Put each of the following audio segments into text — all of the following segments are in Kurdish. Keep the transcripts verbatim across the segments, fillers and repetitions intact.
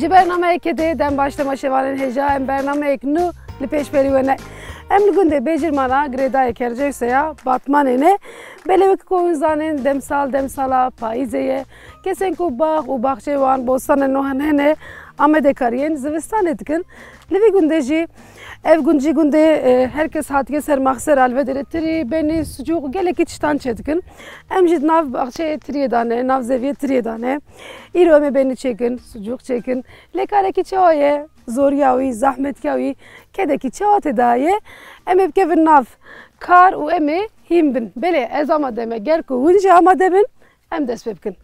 Ji bernameyeke dê dem baş temaşevanên hêja, em bernameyek nû li pêş berî we ne. Em li gundê Bêjirmana girêdayê Kercewseya Batmanê ne. Belê wekî ku hûn zanên demsal demsala payîzê ye. Kesên ku bax û baxçeyê wan bostanên wan hene, amadekariyên zivistanê dikin. Li vî gundê jî, ev gund jî gundê, e, her kes hatiye ser maxsera, li vê derê tirî, benî, sucûq, gelekî tiştan çêdikin. Em jî di nav baxçeyê tiriyê de ne, nav zeviyê tiriyê de ne. Îro em ê benî çêkin, sucûq çêkin. Lê karekî çawa ye? Zoriya wî, zehmetiya wî, kedekî çawa tê de ye? Em ê bikevin nav kar û em ê hîn bin. Belê, ez amade me. Ger ku hûn jî amade bin, em dest pê bikin.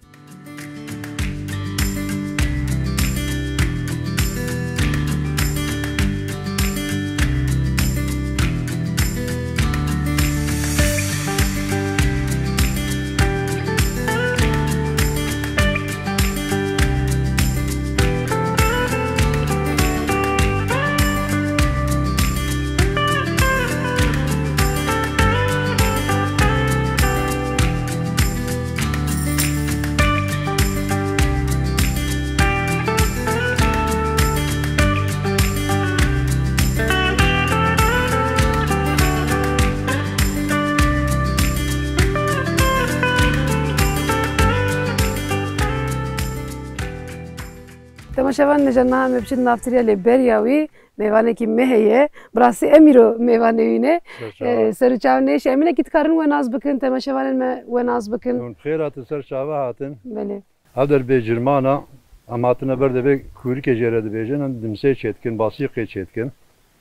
Temaşevan, nêja niha em ê biçin nav tiriya, lê beriya wî mêvanekî me heye. Bi rastî em îro mêvanê wî ne. Ser çava. Ee, ser û çav nêşe. Em hinekî dikarin we nas bikin, temaşevanên me we nas bikin. Hûn bi xêr hatin, ser çava hatin. Belê. Ev der Bêcirmana, em hatine ber devê kûrikê jê re dibêjin, em dimsê çêdikin, basîqê çêdikin.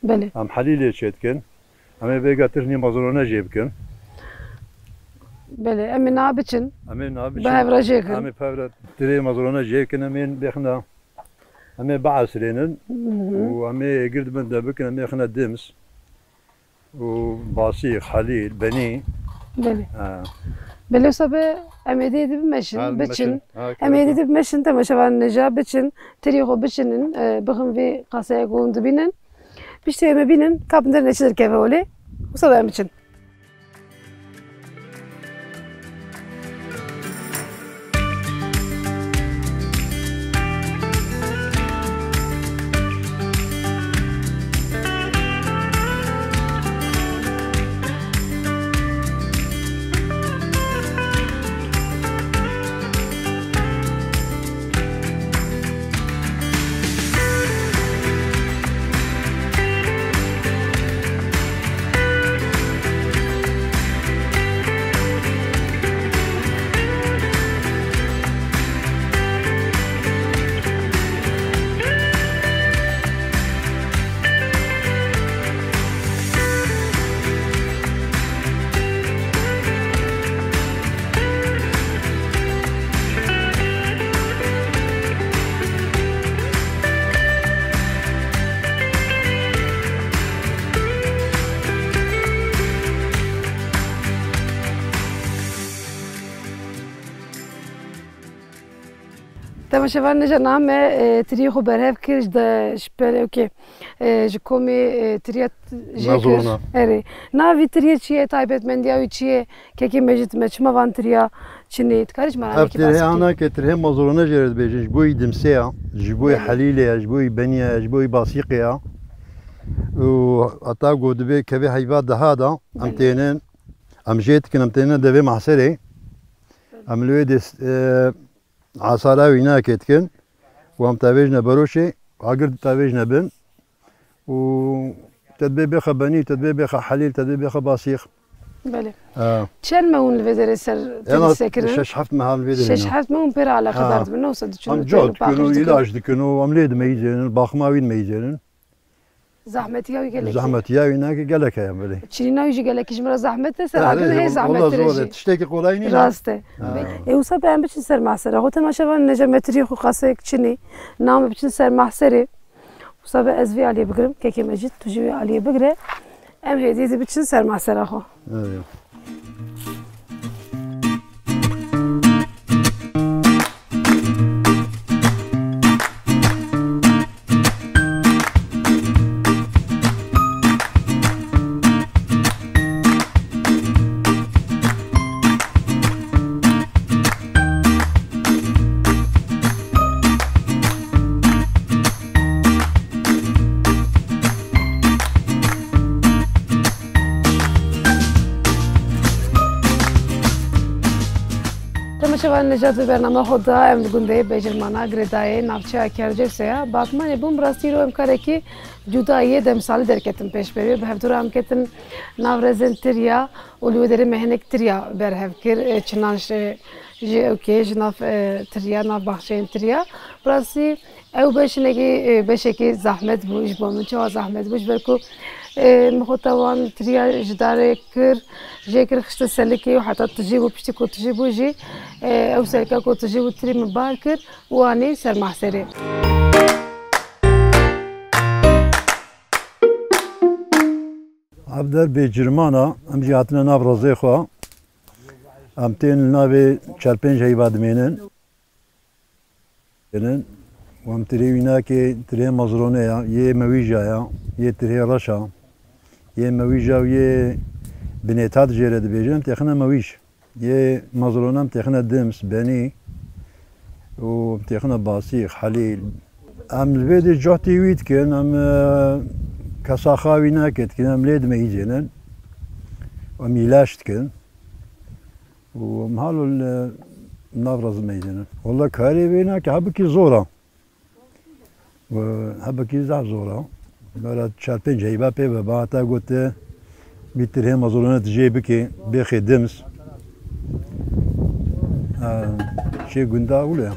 Belê. Em helîlê çêdikin. Em ê vêga tirhî mezrone jê bikin. Belê, em ê niha biçin. Em ê niha biçin. Bi hev re jê kin. Em ê bi hev re tirê mezrone jê kin, em ê bêxina. Em ê biesirênin. Hı hı. Û em ê êgir di bin de bikin, em ê xine dims. Û basîq, helîl, benî. Belê. Ha. Belê, wisa be em êdî êdî bimeşin, ha, biçin. Bimeşin. Ha, em êdî êdî bimeşin, temaşevanên hêja biçin. Tirî xwe biçinin, e, bixin vê qaseyê ku hûn dibînin. Piştî em ê bînin, ka bi nêrînê çi derkeve holê. Wisa be em biçin. Temaşevan, nêja niha me, e, tirî xwe berhev kir, ji de, ji perê, okê, e, ji komê, e, tiriya t-, jê kir. Mezrona. Erê. Navî tiriyê çi ye, taybetmendiya wî çi ye? Kekê Mecîd, me çima van tiriya çinê? Dikarî ji me re anekî behs bikî? Ev tirhê ana ke tirhê mezrone jê re dibêjin, ji bo yî dimsê ya, ji bo, belê, helîlê ya, ji bo yî benî ya, ji bo yî basîqê ya. Û heta ku dibê kevê heyva deha da, em, belê, tênin, em jê dikin, em tênin devê mahserê. Em li wê dê, e, asara wî nake dikin. Û em tevêjne beroşê, agir tevêjne bin. Û te dibê bêxe benî, te dibê bêxe helîl, te dibê bêxe basîq. Belê. Ha. Çend me hûn li vê derê ser, ena, tenîse kirin? Şeş heft meha li vê derê ne. Şeş heft me hûn pê re eleqedar dibin, ne wisa diçin. Ha. Em cot dikin û îlaç dikin û em lê dimeyizênin, baxima wî dimeyizênin. Zehmetiya wî gelek e. Zehmetiya wî nake gelek heye, belê. Çirîna wî jî gelekî ji min re zehmet e, ser agir hê zehmet e. Wela zor e, tiştekî qolay nîne. Rast e. Ha. Ê, wisa be em biçin ser mahsera xwe, temaşevan, nêja me tirî xwe qaseyek çinî, niha me biçin ser mahserê. Wisa be ez vê aliyê bigirim, kekê Mecîd, tu jî wê aliyê bigire. Em hêdî dî biçin ser mahsera xwe. Evet. Temaşevanên Necat, bi bernama xwe da em li gundê Bejirmana Girêdayê navçeya Kercêsê ya. Batmanê bûm rastî îro em karekî cuda yê demsalî derketin pêş berê. Bi hevdû re em ketin nav rezên tirya û li wê derê me hinek tirya berhev kir. E, çinan ji, ji ewkê, ji nav, e, tirya, nav baxçeyên tirya. Bi rastî ew beş hinekî, e, beşekî zehmet bû ji bo min. Çawa zehmet bû? Ji ber ku, e, min xwe te wan tirya ji darê kir, jê kir xiste selikê û heta tijî bû, piştî ku tijî bû jî, e, ew selika ku tijî bû tirî min bar kir û anî ser mahserê. Ev der bêcirman e, em jî hatine nav rezê xwe. Em tên li navê çar pênc heyva dimênin. Û em tirê wî nake, tirê mezrone ya, yê mewîja ya, yê tirê reş a, yê mewîja û yê binêta di jê re dibêjin, em têxine mewîj. Yê mezrone em têxine dims, benî û em têxine basîx, helîl. Em li vê dê cohtî wî dikin, em, e, kesaxa wî nake dikin, em lê dimeyîzênin. Em îlaç dikin. Û em halo li nav re zimeyîzênin. Walla karê wê nake, hebikî zor a. Û hebikî zaf zor a. Bera çar pênc heyva pê ve, ba heta gote, bî tirhê mezrûne tu jê bikê, bêxê dims. Em, şê gunda wilo ya.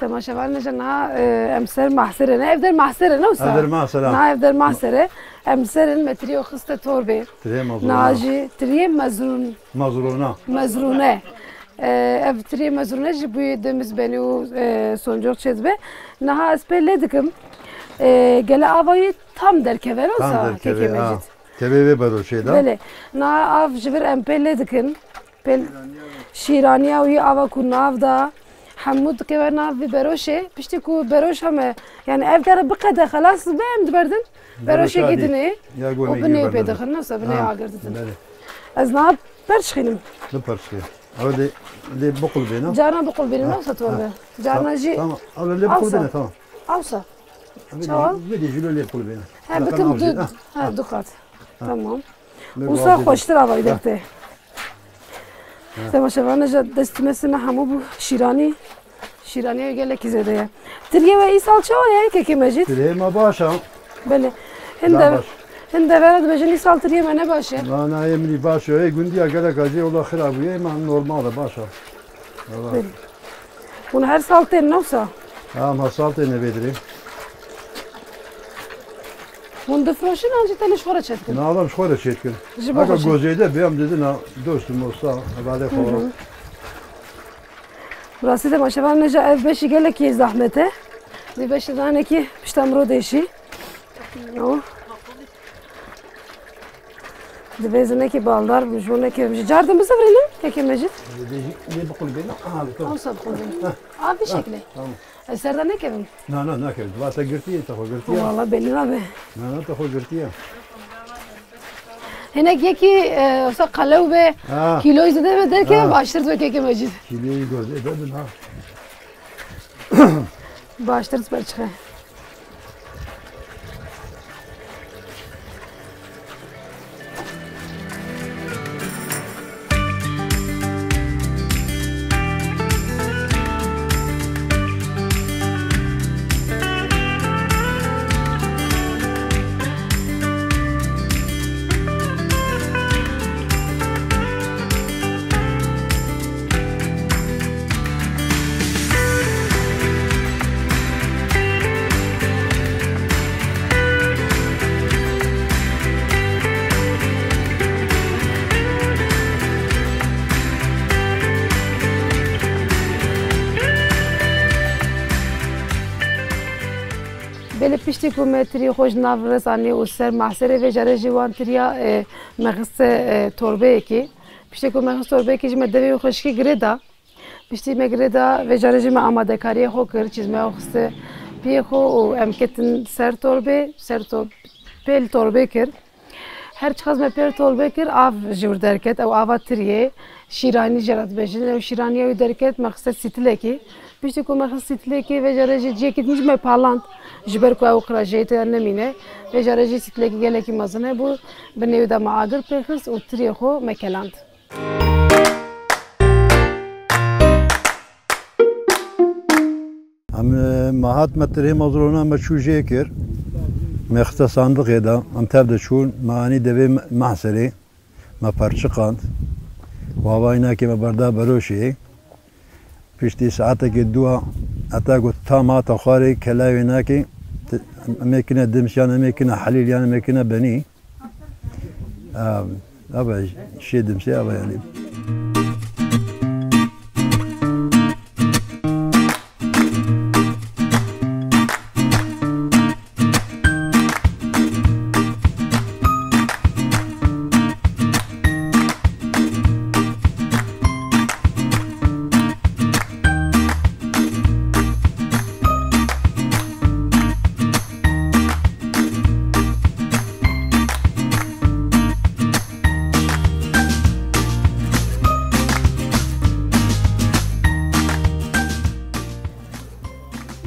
Temaşevan, niha, e, em ser mahsere ne? Ev der mahsere ne wisa? Ev der mahsere. Na ev der mahsere. Em serin me tirî xiste torbê. Tirê mezrûna. Na jî tiriyê mezrûn. Mezrûna. Mezrûne. E, ev tiriyê mezrûne jî bûyê dimiz benî û, e, soncox çêdibe. Niha ez pê lê dikim. E, gele ava wî tam derkeve ne wisa? Tam derkeve, kekê ha. Mecîd. Tevê vê beroşê de. Belê. Na av ji vir em pê lê dikin. Pê şîraniya wî ava ku nav da. Hemû dikeve nav vî beroşê. Piştî ku beroş heme, yani ev kere biqede xelas be em diberdin. Beroşa Beroşekî dî. Dinê. Ya û gomekî binê pê berdin. Dixin. Nasıl binê Ha, agir didin. Belê. Ez nav perçxînim. Ne perçxî? Ew lê, lê biqulbêne. Carna biqulbêne, Ha, nasıl torbe? Ha. Carna jî Tamam. Ew lê Awsa. Biqulbêne, tamam. Awsa. Çawa? Vê dê jî lê biqulbêne. He, Zaten bikim av jî. Du, Ha, ha, ha. Du kat. Ha. Tamam. Lê Wisa bazı xweştir avayî Ha. Derte. Ha. Temaşevan, neca destî me sime hemû bû şîranî. Şîraniya gelekî zêde ye. Tiriyê we îsal çawa ye, kekê Mecîd? Tiriyê me baş e. Belê. Hinde, baş. Hinde vera dibêjin îsal tiriyê me ne baş e. Na, na, yê min î baş e. Ê gundiya gelek a jê wela xira bûye, ma normal e, baş e. Wela. Belê. Hûn her sal tên, ne wisa? Ha, em her sal tên vê dirê. Hûn difroşin an jî tenê ji xwe re çêdikin? Na, em ji xwe re çêdikin. Ji bo Haka xwe çêdikin. Gozêde bê em didin ha, dost û mosta, hevalê xwe. Hı hı. Rastî de maşevan neca ev beşî gelekî zahmet e. Vê beşî danekî pişta mirov dêşî. Û divê zinekî baldar bin, ji bo nekirim. Ji car din bizivirînim, kekê Mecîd? Lê, lê biqulbêne, aha, li to. Awsa biqulbêne. Ha. A, vî Ha, şeklê. Tamam. Ez ser de nekevim. Na, na, nakevim. Vate girtiye, te xwe girtiye. Wala belî nabe. Na, na, te xwe girtiye. Hinek yekî, e, wisa qelew be, Ha. Kîloyî zêde be derkeve Ha. Baştir dibe kekê Mecîd. Kîloyî goz, e, bebin ha. Baştir dibe çixe. Belê piştî ku me tirî xwe ji nav rizanî û ser mahserê vê carê jî wan tiriya, e, me xiste, e, torbeyekê. Piştî ku me xist torbeyekê ji me devê wî xweşikî girê da. Piştî me girê da, vê carê jî me amadekariyê xwe kir, çîzmeya xwe xiste piyê xwe û em ketin ser torbê, ser tor-, pêl torbê kir. Her çiqas me pêl torbê kir, av ji wir derket, ew ava tiriyê, şîranî jê re dibêjin, ew şîraniya wî derket, me xiste sîtilekê. Piştî ku me xist sîtilekê, vê carê jî cihekî din jî me paland, ji ber ku ew qirajeyê tê de nemîne. Vê carê jî sîtilekî gelekî mezin hebû, binê wî de me agir pê xist û tiriyê xwe me keland. Em, e, me hat me tirê mezrona me çû jê kir. Me xiste sandiqê de, em tev de çûn, me anî devê me-, mehserê, me perçiqand. Û avayî nakê me berda beroşê. Piştî saetekê dua, heta ku tam hata xwarê, kelayê wê nakê, ti-, em ê kine dims yan em ê kine helîl yan em ê kine benî. Em, ava şê dimsê, ava yanî.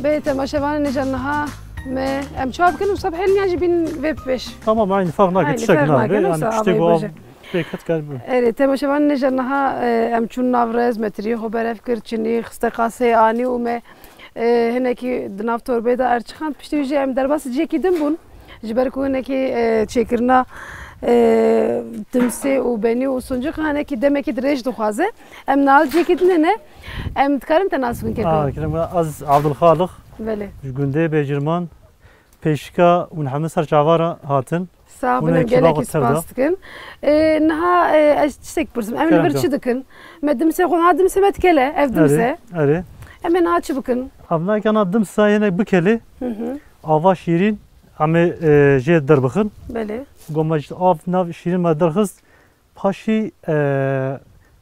Bê temaşevanên nêja niha me em çawa bikin, wisa bihêlin yan jî bînin vê pêş? Tamam, aynı fark nake, Aynı tiştek fark nake, nake, yani wisa tiştek avayî o bêje. Pêket kar bû. Erê, temaşevanên nêja niha, e, em çûn nav rez, me tiriyê xwe berev kir, çinî, xiste qaseyê anî û me, e, hinekî di nav torbeyê de erçixand. Piştî wî jî em derbasî cihekî din bûn. Ji ber ku hinekî, e, çêkirina, e, dimsê û benî û sincixê hinekî demekî dirêj dixwaze. Em niha cihekî din hene. Em dikarin te nas bikin keko? Aa, kirim, ez Abdulxaliq. Belê. Ji gundê Bêcirman, pêşika hûn hemî ser çava re hatin. Sax bin, em gelekî spas dikin. E, niha, e, ez tiştek pirsim. Em li vir çi dikin? Me dimsê xwe, niha dimsê me dikele, ev dims e. Erê, erê. Em ê niha çi bikin? Ev nake, niha dimsa yene bikele. Hı hı. Ava şîrîn, em ê, e, jê derbixin. Belê. Go me ji av nav şîrîn me derxist. Paşî, e,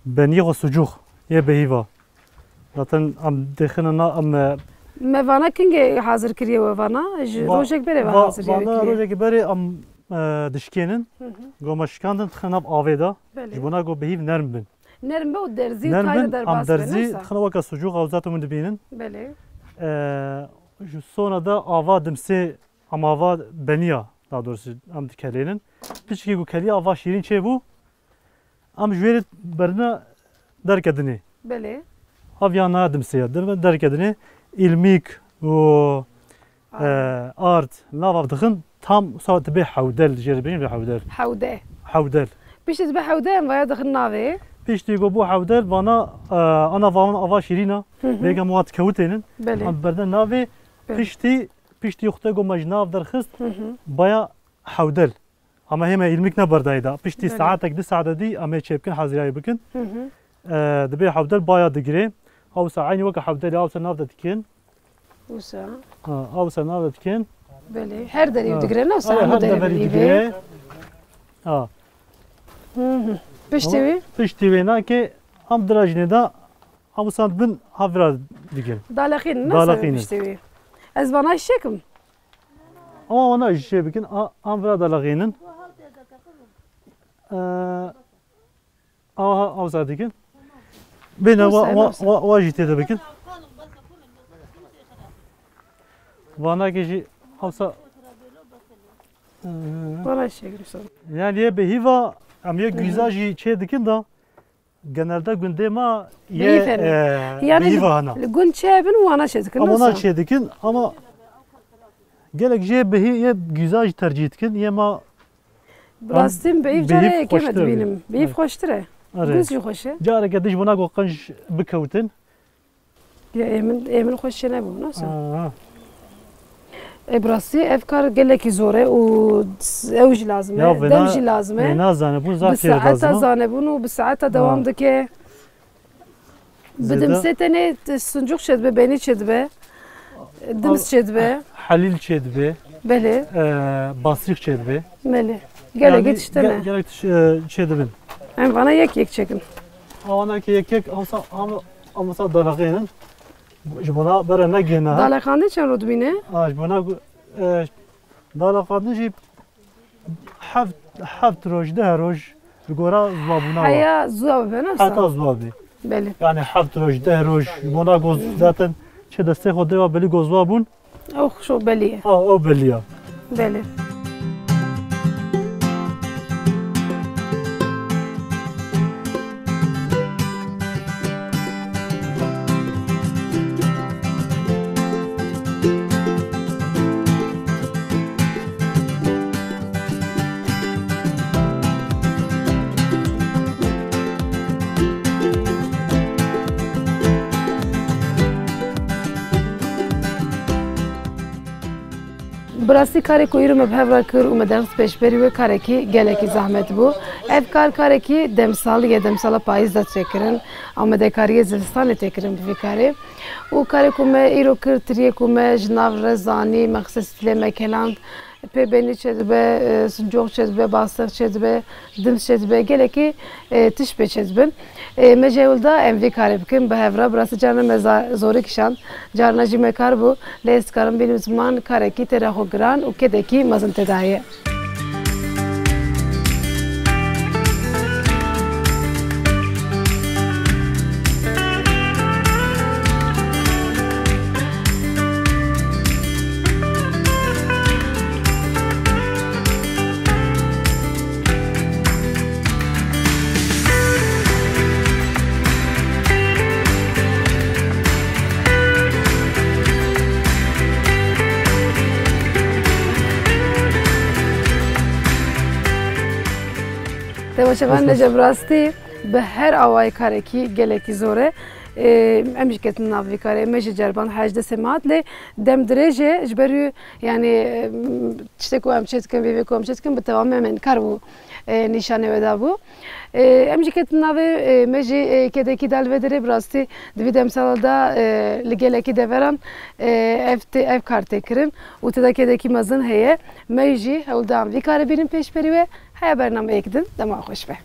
beniyê xwe sucûx yê bêhîva. Zaten em dixine na, em, e, Me vana kingê hazir kiriye we vana? Ji va-, rojek berê ve va-, hazir vana kiriye? Rojekê berê em, e, dişkênin. Hı hı. Go me şikandin dixine nav avê de. Belê. Ji bona go bêhîv nerm bin. Nerm be û derzî û tayê de derbas be, wisa? Nerm bin, em derzî dixine weke sucûx ew zaten hûn dibînin. Belê. E, ji sona de ava dimsê Em ava beniya, daha doğrusu, em dikelênin. Piçekî ku keliya ava şîrîn çêbû, em ji wê re berine derke dinê. Belê. Av ya na dimsê ya, derke dinê. Îlmîk û, Ard. e, ard, nav av dixin, tam wisa dibê hewdel, jê re bêjin vê hewdel. Hewde. Hewdel. Piştî dibe hewde, em vaya dixin navê. Piştî ku bû hewdel, vana, e, ana vavan ava şîrîna, Hı hı. vêga muhat kewitênin. Belê. Em berde navê, Belê. piştî Piştî xwe go me ji nav derxist, Hı hı. baya hewdel. Ama hê me îlmîk ne berdayê da. Piştî Belê. saetek, du saete dî em ê çêbikin, haziriyayê bikin. Hı hı. E, dibê hewdel baya digirê. Awsa eynî weke hewdelê, awsa nav de dikin. Wisa. Ha, awsa nav de dikin. Belê. Her derî Ha. digirê, ne wisa Ew hemû her derî deverî digirê. digirê. Ha. Hı hı. Piştî Ama wî? piştî wê nake, em dirajinê da, Amusan bin havra digin. Daleqîn, ne Daleqîn. Piştî wî. Ez vana şekim. Ama wana ji şey bikin, a, an vira daleqînin. Ee, aha, awza dikin. Bêne wa, wa, wa, wa jî tê de bikin. Vana ki jî awsa, ee, Vana şekim son. Yani ye behiva, em ye güza jî çê dikin da. Genelde gundê me yê, Beyîv hene. e, Yani beyîv hene. Li gund çê bin wana çê dikin, Ama nasıl? Ona çê dikin ama gelek jê bihî yê güza jî tercîh dikin, yê ma Bi rastî beyîv beyîv carê yekê me xweştir dibînim. Beyîv Evet. xweştir e. Evet. Guz jî xweş e. Careke dij bona ku qenc bikewtin. Ya ê min, ê min xweş çênebû, nasıl? Aha. E, bi rastî ev kar gelekî zor e û ew jî lazim e, Ya, vêna, dem jî lazim e. Vêna zanebûn zaf Bi jê re saeta lazim e. zanebûn û bi saeta Ha. dewam dike. Bi Zêde- dimsê tenê t-, sincûq çêdibe, benî çêdibe, dims Al- çêdibe. Helîl çêdibe, Belê, e, basîx çêdibe. Belê. Gelekî Yani tişt hene. ge-, gelek tiş-, e, çêdibin. Em vana yek yek çekin. Awana ki yek yek, amsa, am-, amsa dalaqênin. Ji bona bere negihna. Dalaqandin çend roj dimîne? Ha, ji bona gu-, e, dalaqandin jî heft, heft roj, deh roj, bi gora ziwabûna wa. Heya ziwa bibe, ne wisa? Heta ziwa bî. Belê. Yani heft roj, deh roj, ji bona ku zaten çi destê xwe dê wa belî ku ziwa bûn. Ew xweş belî ye. Ha, ew belî ye. Belê. Bi rastî karê ku îro me bi hev re kir û me derxist pêşberî wê karekî gelekî zehmet bû. Ev kar karekî demsal ye, demsala payîz de çêkirin. Amadekariyê zivistanê tê kirin bi vî karê. Û karê ku me îro kir, tiriyê ku me ji nav re zanî, mexsê stîlê me keland, pê benî çêdibe, e, sincox çêdibe, basix çêdibe, dims çêdibe, gelekî, e, tişt pê çêdibin. E, me jî hewl da em vî karê bikin bi hev re. Bi rastî carna me za-, zorî kişand, carna jî me kar bû. Lê ez dikarim bînim ziman karekî têra xwe giran û kedekî mezin tê de heye. Temaşevan, Hoş ne geldin. Bi rastî bi her awayî karekî gelekî zor e. Ê, em jî ketin nav vî karê. Me jî ceriband hejdeh sê me hat, lê dem dirêj e. Ji ber wî, yani, em, tiştê ku em çê dikin, vê vê ku em çê dikin, bi tewamî em ên kar bû, e, nîşanê wê dabû. E, em jî ketin navê, e, me jî, e, kedekî da li vê derê. Bi rastî di vî demsala da, e, li gelekî deveran, e, ev tê, ev kar tê kirin û tê de kedekî mezin heye. Me jî hewl da em vî karê bînin pêşberî wê. Heya bernameyek din, dema xweş be.